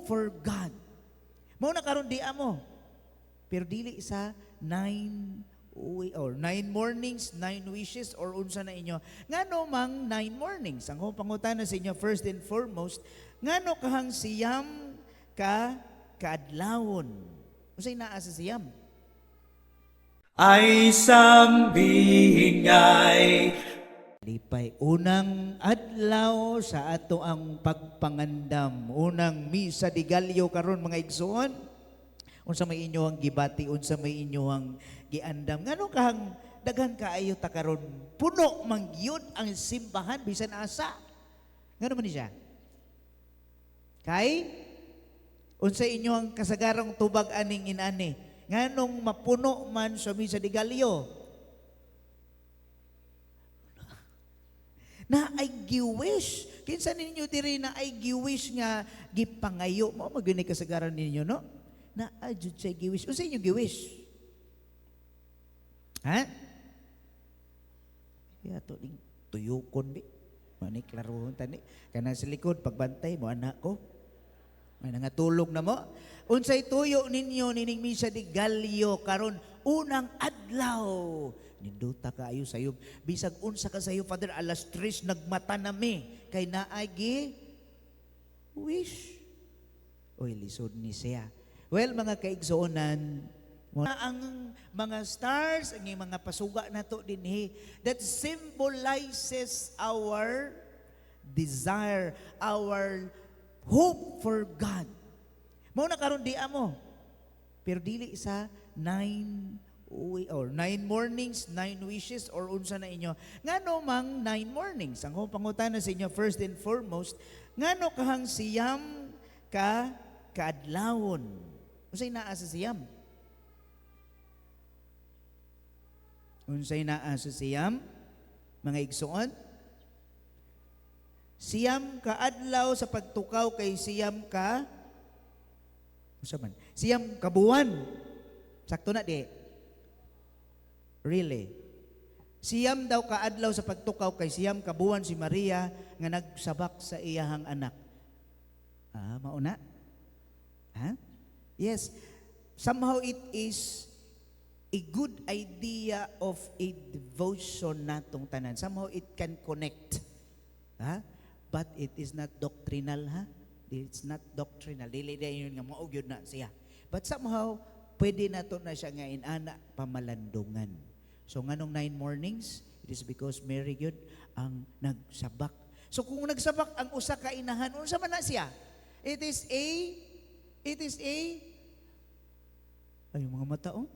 for God. Mao na karon di amo. Pero dili sa nine or nine mornings, nine wishes, or unsa na inyo. Ngano mang nine mornings? Ang akong pangutana sa inyo, first and foremost, ngano kahang 9 ka kaadlawon? Unsay naa sa 9? Ay sambingay. Lipay. Unang adlaw sa ato ang pagpangandam. Unang Misa de Gallo karon, mga igsoon. Unsa may inyo ang gibati, unsa may inyo ang giandam? Ngano kahang daghan kaayo ta karon? Puno man gyud ang simbahan bisan asa. Ngano man ni siya? Kay unsa inyo ang kasagarang tubag aning inani? Nganong mapuno man sa Misa de Gallo? Na ay giwish. Kinsa ninyo diri na ay giwish nga gipangayo? Mao man gyud ni kasagaran ninyo, no? Na ay jud siya giwish. Unsa inyo giwish? Ha? Ya to ning tuyukon bi. Mani klarohon tani. Kana sa likod pagbantay mo anak ko. May nangatulog na mo. Unsay tuyo ninyo nining Misa de Gallo karon unang adlaw? Nindota kaayo sayo. Bisag unsa ka sayo, Father, alas 3 nagmata nami kay naay gi wish. Oy, lisod ni siya. Well, mga kaigsuonan, ang mga stars, ang mga pasuga nato dinhi, that symbolizes our desire, our hope for God. Mao na karon di amo. Pero dili sa nine or nine mornings, nine wishes, or unsa na inyo. Ngano mang nine mornings? Ang akong pangutana sa inyo, first and foremost, ngano kahang 9 ka kaadlawon? Unsay naa sa 9? Unsay naa sa 9? Mga igsoon? 9 ka adlaw sa pagtukaw kay 9 ka unsa man? 9 ka buwan. Sakto na di? Really? 9 daw kaadlaw sa pagtukaw kay 9 ka buwan si Maria nga nagsabak sa iyahang anak. Ah, mauna? Ha? Yes. Somehow it is a good idea of a devotion natong tanan. Somehow it can connect. Ha? But it is not doctrinal, ha? It's not doctrinal. Dili yun nga mao gyud na siya. But somehow, pwede nato na siya nga inana pamalandungan. So nganong nine mornings? It is because Mary gyud ang nagsabak. So kung nagsabak ang usa ka inahan, unsa man na siya? It is a ay mga mata oh.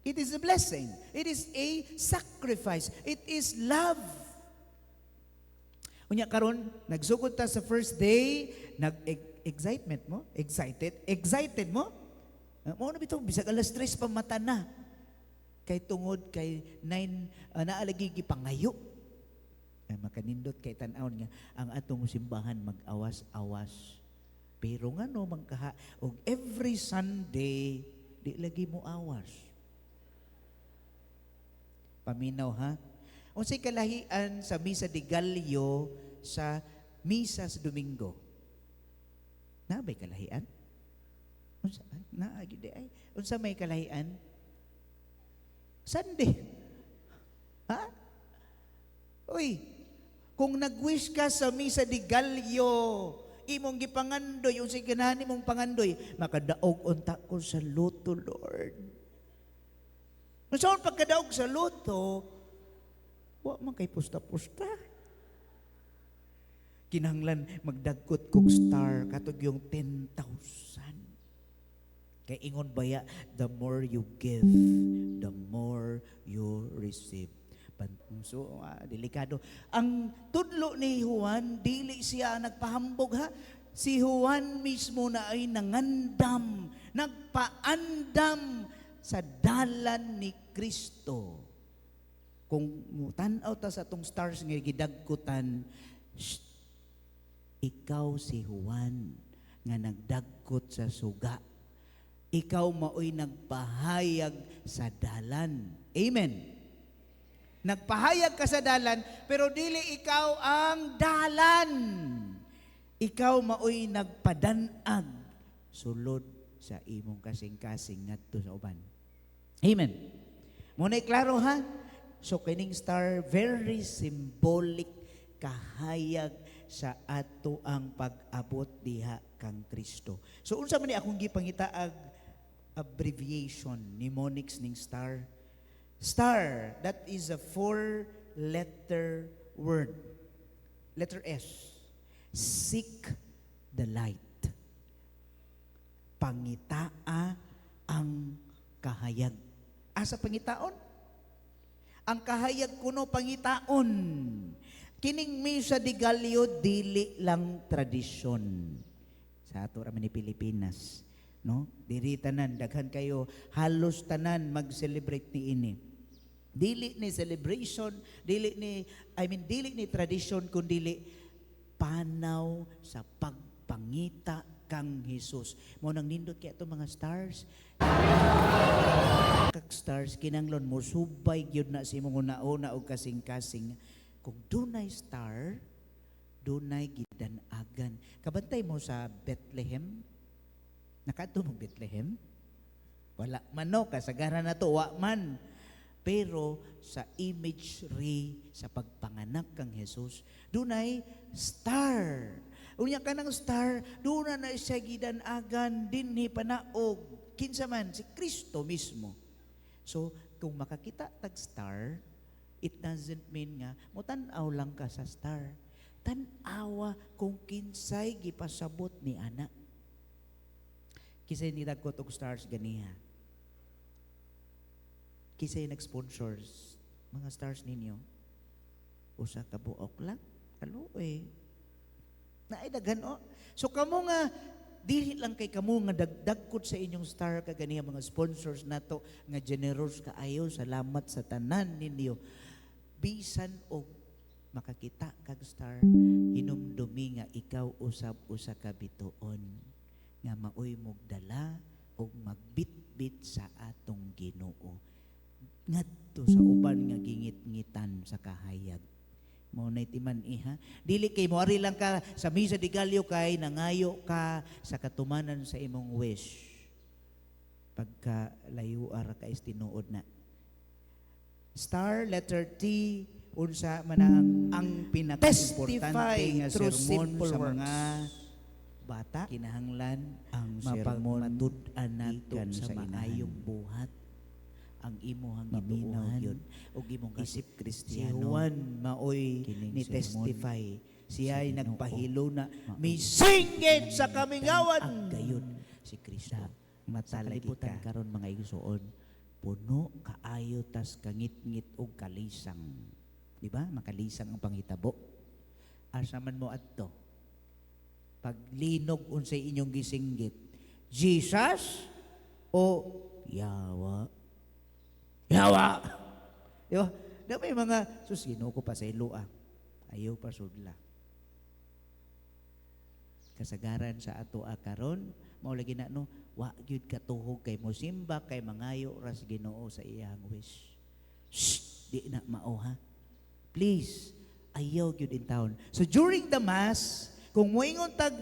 It is a blessing. It is a sacrifice. It is love. Unya karon nagsugod ta sa first day, nag excitement mo? Excited? Excited mo? Mao na bitaw bisag alas 3 pa mata na. Kay tungod kay nine naalagi gipangayo. Ay makanindot kay tan-awon nga ang atong simbahan mag-awas-awas. Pero ngano man kaha og every Sunday di lagi mo awas? Paminaw ha. Unsay kalahian sa Misa de Gallo sa misa sa Domingo? Na bay kalahian? Unsa na gyud ay? Unsa may kalahian? Sunday. Ha? Uy, kung nag-wish ka sa Misa de Gallo, imong gipangandoy, unsay ganahan nimong pangandoy, "Makadaog unta ko sa lotto, Lord." Unsa pagkadaog sa lotto, wa man kay pusta-pusta. Kinahanglan magdagkot kog star katog yung 10,000. Kay ingon baya, the more you give, the more you receive. So, delikado. Ang tudlo ni Juan, dili siya nagpahambog ha. Si Juan mismo na ay nangandam, nagpaandam sa dalan ni Kristo. Kung tan-aw ta sa atong stars nga gidagkutan, shh, ikaw si Juan nga nagdagkot sa suga. Ikaw maoy nagpahayag sa dalan. Amen. Nagpahayag ka sa dalan, pero dili ikaw ang dalan. Ikaw maoy nagpadanag sulod sa imong kasing-kasing ngadto sa uban. Amen. Mao na'y klaro, ha? So kining star, very symbolic, kahayag sa ato ang pag-abot diha kang Kristo. So unsa man ni akong gipangitaag abbreviation, mnemonics ning star? Star, that is a four-letter word. Letter S. Seek the light. Pangitaa ang kahayag. Asa pangitaon? Ang kahayag kuno pangitaon. Kining Misa de Gallo dili lang tradisyon. Sa ato ra man ni Pilipinas, no? Diri tanan daghan kayo, halos tanan mag-celebrate ni ini. Dili ni celebration, dili ni, I mean, dili ni tradisyon kun dili panaw sa pagpangita kang Jesus. Mao nang nindot kaya itong mga stars. Kag stars, kinanglon mo subay gyud na sa imong una-una og kasing-kasing. Kung dunay star, dunay gidanagan. Kabantay mo sa Bethlehem? Nakaadto mo Bethlehem? Wala man, no, kasagaran na to, wa man. Pero sa imagery sa pagpanganak kang Jesus, dunay star. Unya kanang star, duna na siya gidanagan dinhi panaog. Kinsa man? Si Kristo mismo. So, kung makakita tag star, it doesn't mean nga mo tan-aw lang ka sa star. Tan-awa kung kinsay gipasabot ni ana. Kinsay nidagkot og stars ganiha? Kinsay nag-sponsors mga stars ninyo? Usa ka buok lang. Kaluoy. Naay daghan o. So kamo nga dili lang kay kamo nga dagdagkot sa inyong star kaganiha, mga sponsors nato nga generous kaayo, salamat sa tanan ninyo. Bisan og makakita kag star, hinumdumi nga ikaw usab usa ka bituon nga maoy mugdala og magbitbit sa atong Ginoo ngadto sa uban nga gingit-ngitan sa kahayag. Mao na timan iha. Dili kay moari lang ka sa Misa de Gallo kay nangayo ka sa katumanan sa imong wish. Pagka layo ara ka is tinuod na. Star, letter T, unsa man ang pinaka-importante Testify nga through sermon simple sa works. Mga bata? Kinahanglan ang sermon matud-an nato gikan sa sa maayong inahan. Buhat ang imuhang Maminaw gituohan gyud ug imong isip Si Kristiyano Juan maoy kining ni sermon testify. Siya ay sa Ginoo. Nagpahilo na Maoy misinggit sa kamingawan. Ang Gayon si Kristo. Sa Mata lagi kalibutan ka. Karon, mga igsoon, puno kaayo tas kangitngit og kalisang. Di ba? Makalisang ang panghitabo. Asa man mo adto? Paglinog, unsay inyong gisinggit? Jesus o Yawa? Yawa! Di ba? Di ba may mga, sus, Ginoo ko, pasaylo ah. Ayaw pa sudla. Kasagaran sa ato karon, mao lagi na, no, wa gyud katuhog kay mosimba kay mangayo ras Ginoo sa iyang wish. Shh, di na mao ha. Please, ayaw gyud in town. So during the Mass, kung moingon tag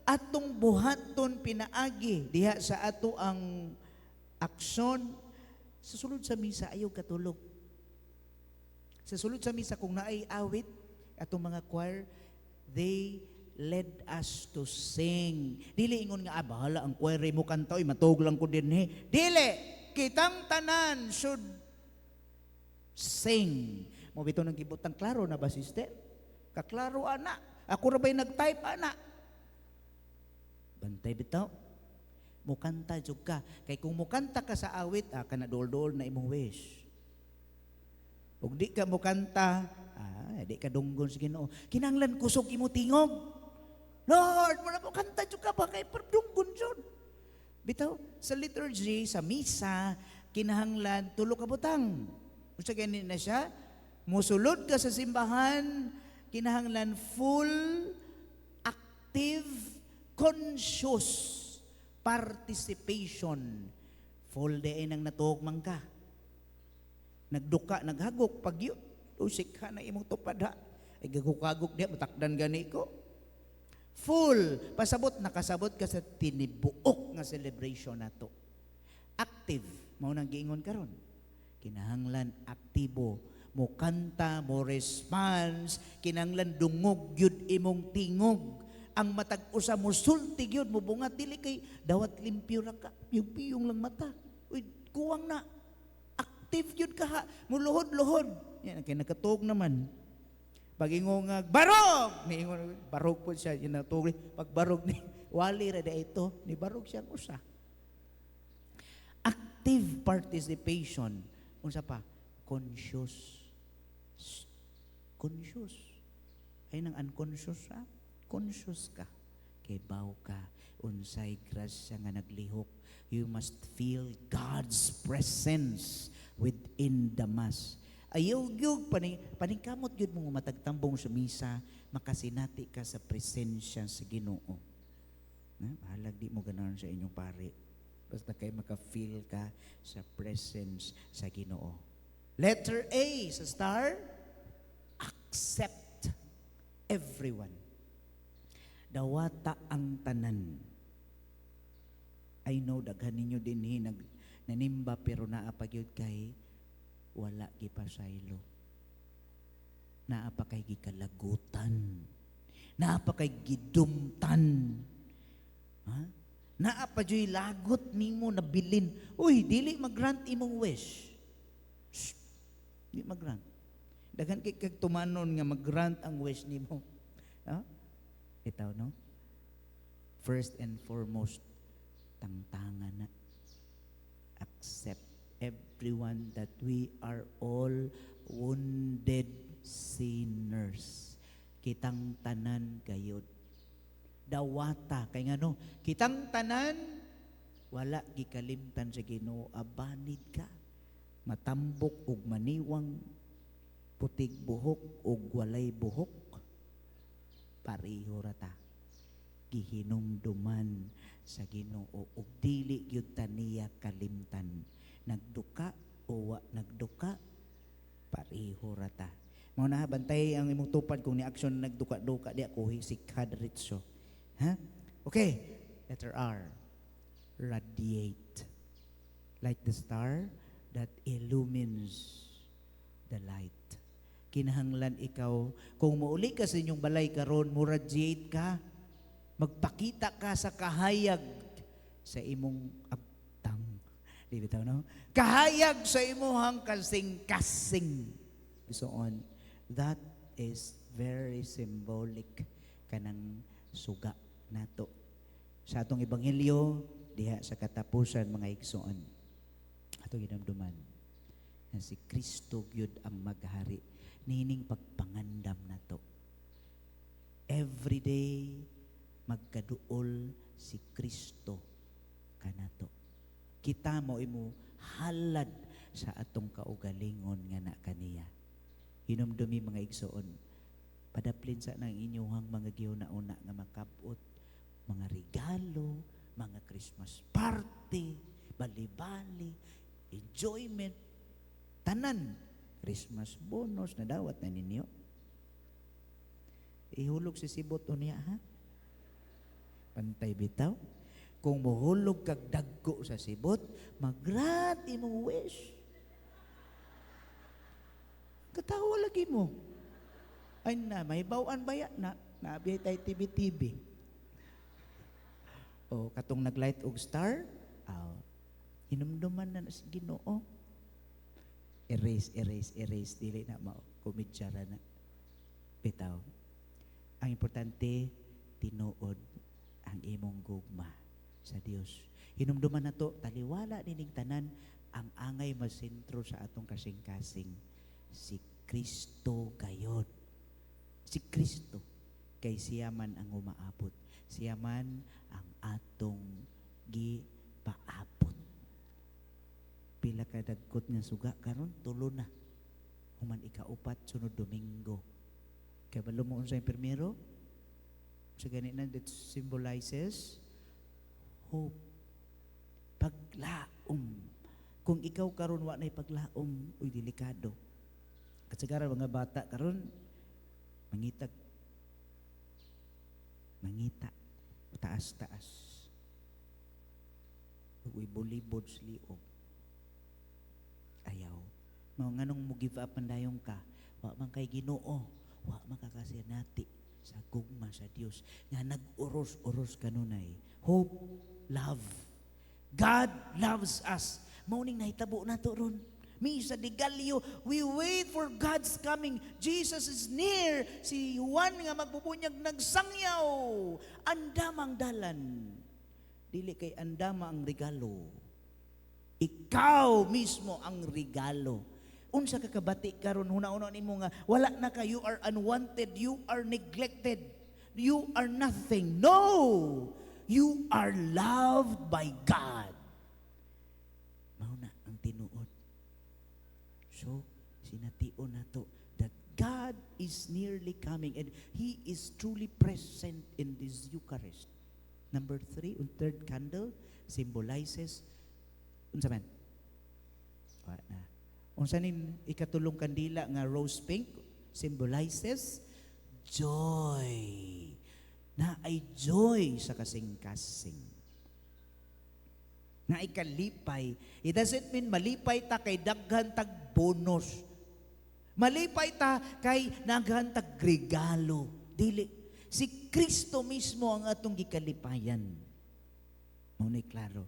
atong buhaton pinaagi diha sa ato ang aksyon sa sulod sa misa, ayaw katulog. Sa sulod sa misa, kung naay awit atong mga choir, they led us to sing. Dili ingon nga, "Ah, bahala ang choir mo kanta, oy, matug lang ko dinhi." Dili, kitang tanan should sing. Mao bitaw nang gibutang klaro na ba, sister? Kaklaro ana. Ako ra ba'y nag-type ana? Bantay bitaw. Mukanta jud ka. Kay kung mukanta ka sa awit, ah, kana duol-duol na imong wish. Ug di ka mukanta, ah, di ka dunggon sa Ginoo. Kinahanglan kusog imo tingog. Lord, mo na mukanta jud ka ba kay perdunggon jud. Bitaw, sa liturgy, sa misa, kinahanglan tulo ka butang. Unsa gani na siya? Musulod ka sa simbahan, kinahanglan full, active, conscious participation. Full day nang natuog man ka. Nagduka, naghagok, pag yun, usikha na imong tupad ha. Ay gagukagok diya, matakdan gani ko. Full. Pasabot, nakasabot ka sa tinibuok nga celebration nato. Active. Mao nang giingon karon. Kinahanglan aktibo. Mo kanta, mo response, kinahanglan dungog gyud imong tingog. Ang matag usa mo sulti gyud, mo bungat, dili kay dawat limpyo ra ka, piyong lang mata. Uy, kuwang na. Active gyud ka ha. Muluhod-luhod. Yan kay nakatuog naman. Pag ingon nga barog, niingon barog po siya, yun natuog. Pag barog ni wali ra da ito, ni barog siya usa. Active participation. Unsa pa? Conscious. Shh. Conscious. Ay nang unconscious ha? Conscious ka. Kay baw ka unsay grasya nga naglihok. You must feel God's presence within the Mass. Ayaw gyud paningkamot gyud mo matagtambong sa misa, makasinati ka sa presensya sa Ginoo. Na, bahalag di mo ganahan sa inyong pare. Basta kay maka-feel ka sa presence sa Ginoo. Letter A sa star, accept everyone. Dawata ang tanan. I know daghan ninyo dinhi nag nanimba pero naa pa gyud kay wala gipasaylo. Naa pa kay gikalagutan. Naa pa kay gidumtan. Ha? Naa pa juy lagot nimo nabilin. Uy, dili mag-grant imong wish. Shh. Di mag-grant. Daghan kay kag tumanon nga mag-grant ang wish nimo. Ha? Itaw, no? First and foremost, tangtangan na. Accept everyone that we are all wounded sinners. Kitang tanan gayod. Dawata kay ngano, kitang tanan wala gikalimtan sa Ginoo, abanid ka. Matambok ug maniwang, putig buhok ug walay buhok, pareho ra ta. Gihinumduman sa Ginoo ug dili gyud ta niya kalimtan. Nagduka o wa nagduka, pareho ra ta. Mao na, bantay ang imong tupad kung ni aksyon nagduka-duka diya kuhi si kadritso. Ha? Okay. Letter R. Radiate. Like the star that illumines the light. Kinahanglan ikaw, kung muuli ka sa inyong balay karon, mo radiate ka. Magpakita ka sa kahayag sa imong agtang. Di bitaw, no? Kahayag sa imuhang kasing-kasing. So on. That is very symbolic kanang suga nato. Sa atong ebanghelyo, diha sa katapusan, mga igsoon, atong hinumduman na si Kristo gyud ang maghari niining pagpangandam nato. Every day magkaduol si Kristo kanato. Kita mo imo halad sa atong kaugalingon nga na kaniya. Hinumdumi, mga igsoon, padaplin sa nang inyuhang mga giuna-una nga makabot, mga regalo, mga Christmas party, bali-bali, enjoyment, tanan, Christmas bonus na dawat na ninyo. Ihulog si sibot unya ha. Pantay bitaw. Kung muhulog kag dagko sa sibot, mag-grant imong wish. Katawa lagi mo. Ay na, may bawaan ba ya? Na, naabiyay tayo TV-TV. O, katong naglight og star, aw, hinumduman na na sa Ginoo. Erase, erase, erase, dili na mao, komedya ra na. Bitaw. Ang importante, tinuod ang imong gugma sa Dios. Hinumduman na to, taliwala nining tanan, ang angay masentro sa atong kasing-kasing, si Kristo gayod. Si Kristo. Kay siya man ang umaabot. Siya man ang atong gipaabot. Pila ka dagkot nga suga karon? Tulo na. Human ikaupat sunod Domingo. Kay balo mo unsa impermero? Sa gani na that symbolizes hope. Paglaom. Kung ikaw karon wa nay paglaom, uy, delikado. Kasagaran mga bata karon mangitag Mangita taas-taas. Ug ibulibod sa liog. Ayaw. Mao nganong mo give up man dayon ka, wa man kay Ginoo, wa man ka kasinati sa gugma sa Dios nga nag-uros-uros kanunay. Hope, love. God loves us. Mao ning nahitabo nato ron. Misa de Gallo, we wait for God's coming. Jesus is near. Si Juan nga magbubunyag nagsangyaw. Andamang dalan. Dili kay andama ang regalo. Ikaw mismo ang regalo. Unsa ka kabati karon, huna-huna nimo nga wala na ka, you are unwanted, you are neglected, you are nothing. No! You are loved by God. Mao na ang tinuod. So, sination nato that God is nearly coming and He is truly present in this Eucharist. Number three, ang third candle symbolizes, unsa man? Wa na. Unsa nin ikatulong kandila nga rose pink symbolizes joy. Naay joy sa kasing-kasing. Naay kalipay. It doesn't mean malipay ta kay daghan tag bonus. Malipay ta kay daghan tag regalo. Dili. Si Kristo mismo ang atong gikalipayan. Mao klaro.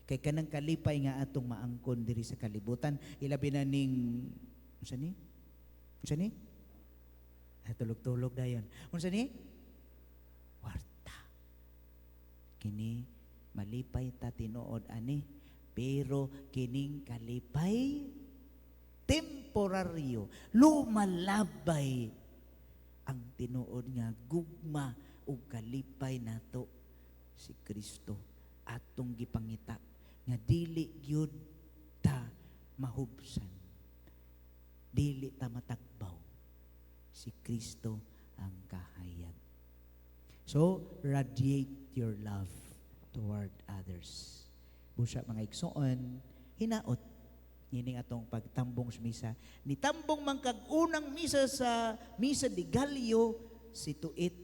Kay kanang kalipay nga atong maangkon diri sa kalibutan, ilabi na ning unsa ni? Unsa ni? Ay, tulog-tulog dayon. Unsa ni? Kwarta. Kini malipay ta tinuod ani, pero kining kalipay temporaryo, lumalabay. Ang tinuod nga gugma ug kalipay nato si Kristo atong gipangita nga dili gyud ta mahubsan, dili ta matagbaw. Si Kristo ang kahayag. So radiate your love toward others. Busa, mga igsoon, hinaot ining atong pagtambong sa misa. Nitambong man kag unang misa sa Misa de Gallo, see to it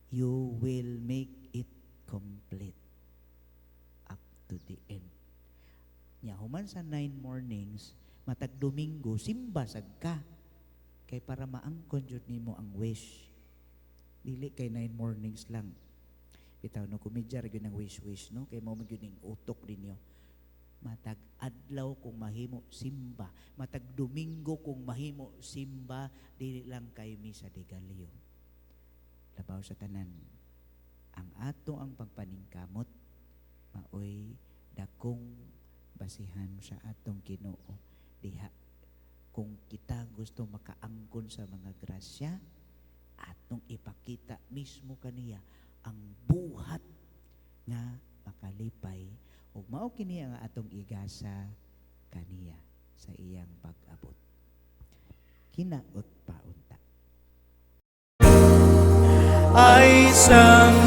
you will make it complete up to the end. Nya human sa 9 mornings, matag Domingo simba sad ka kay para maangkon jud nimo ang wish. Dili kay 9 mornings lang. Bitaw no, komedya ra gyud ang wish wish, no, kay mao man gyud ning utok ninyo. Matag adlaw kung mahimo simba, matag Domingo kung mahimo simba, dili lang kay Misa de Gallo. Labaw sa tanan, ang ato ang pagpaningkamot maoy dakong basihan sa atong Ginoo diha. Kung kita gusto makaangkon sa mga grasya, atong ipakita mismo kaniya ang buhat nga makalipay ug mao kini ang atong igasa kaniya sa iyang pag-abot. Kinaot pa unta. Ay sang